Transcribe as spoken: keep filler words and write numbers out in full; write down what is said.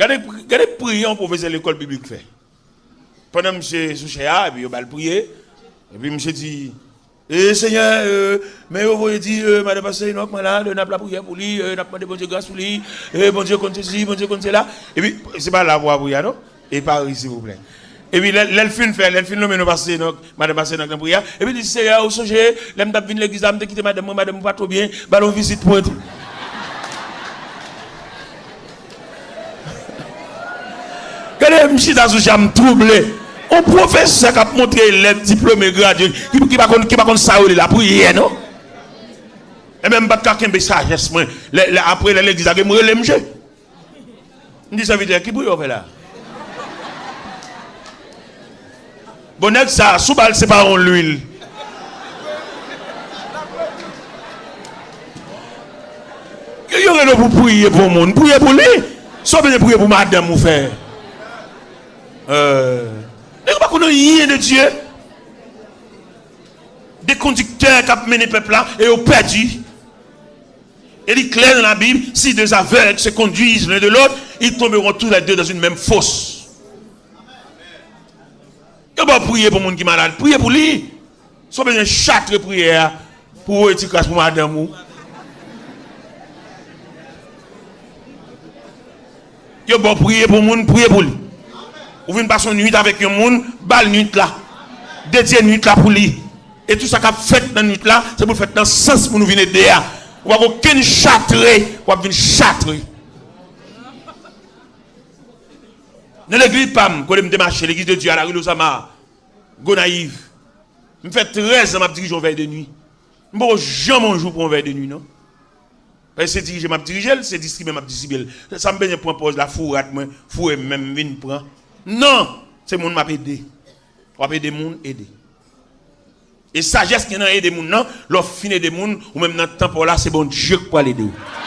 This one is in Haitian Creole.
Gade, gade priyè yon pwofesè lekòl biblik fè. Pandan misye sou chè a, epi yo ba l priye, epi misye di, e Senyè, e, men yo voye di, e, madan pastè Enòk malad, n ap lapriyè pou li, e, n ap mande Bondye gras pou li, e, Bondye konn sesi, Bondye konn sela. Epi, se pa la pou w ap priye a, non? E Pari, silvouplè. Epi lè, lè l fin fè, lè l fin lonmen non pastè Enòk, madan pastè Enòk nan priyè, epi li di, Seyè, ou sonje, lè m t ap vin legliz la, m te kite madanm mwen, madanm mwen pa twò byen, ba l yon vizit pou mwen tou. Gade, m chita sou chè a, m twouble. On pwofesè k ap montre elèv diplome, gradye, ki, ki pa konn, ki pa konn sa yo rele lapriyè, non? Ebyen, m pa t ka kenbe sajès mwen. Lè, lè, apre, lè legliz lage, m rele misye. M di sèvitè, ki priyè w fè la? Bon, nèg sa, sou ba l se pa yon lwil. Yo, yo rele w pou priye pou yon moun. Priye pou li. Sa w bezwen priye pou madanm ou fè? Euh, nèg yo pa konn anyen de Dye. De kondiktè k ap mennen pèp la e yo pèdi. E li klè nan Labib, si deux aveugles se conduisent l'un de l'autre, ils tomberont tous les deux dans une même fosse. Yo ba w priye pou moun ki malad, priye pou li. Si w bezwen chatre priyè a pou voye ti kras pou madanm ou. Yo ba w priye pou moun, priye pou li. Ou vin pase yon nwit avèk yon moun, ba l nwit la. Dedye nwit la pou li. E tout sa k ap fèt nan nwit la, se pou l fèt nan sans moun ou vin ede a. Ou pa gen okenn chatre, w ap vin chatre. Nan legliz pa m, kote m te mache, Legliz de Dye a Lari Lozama, Gonayiv. M fè trèz an m ap dirije yon vèy de nwi. M poko janm yon jou pran yon vèy de nwi, non. Paske se dirije m ap dirije l, se distribye m ap distribye l. Sa m bezwen pran pòz la, foure rad mwen, foure men m vin pran. Non! Se moun m ap ede. W ap ede moun, ede. E sajès ki nan ede moun nan, lè w fin ede moun, ou menm nan tanp ou la, se Bondye k pral ede w.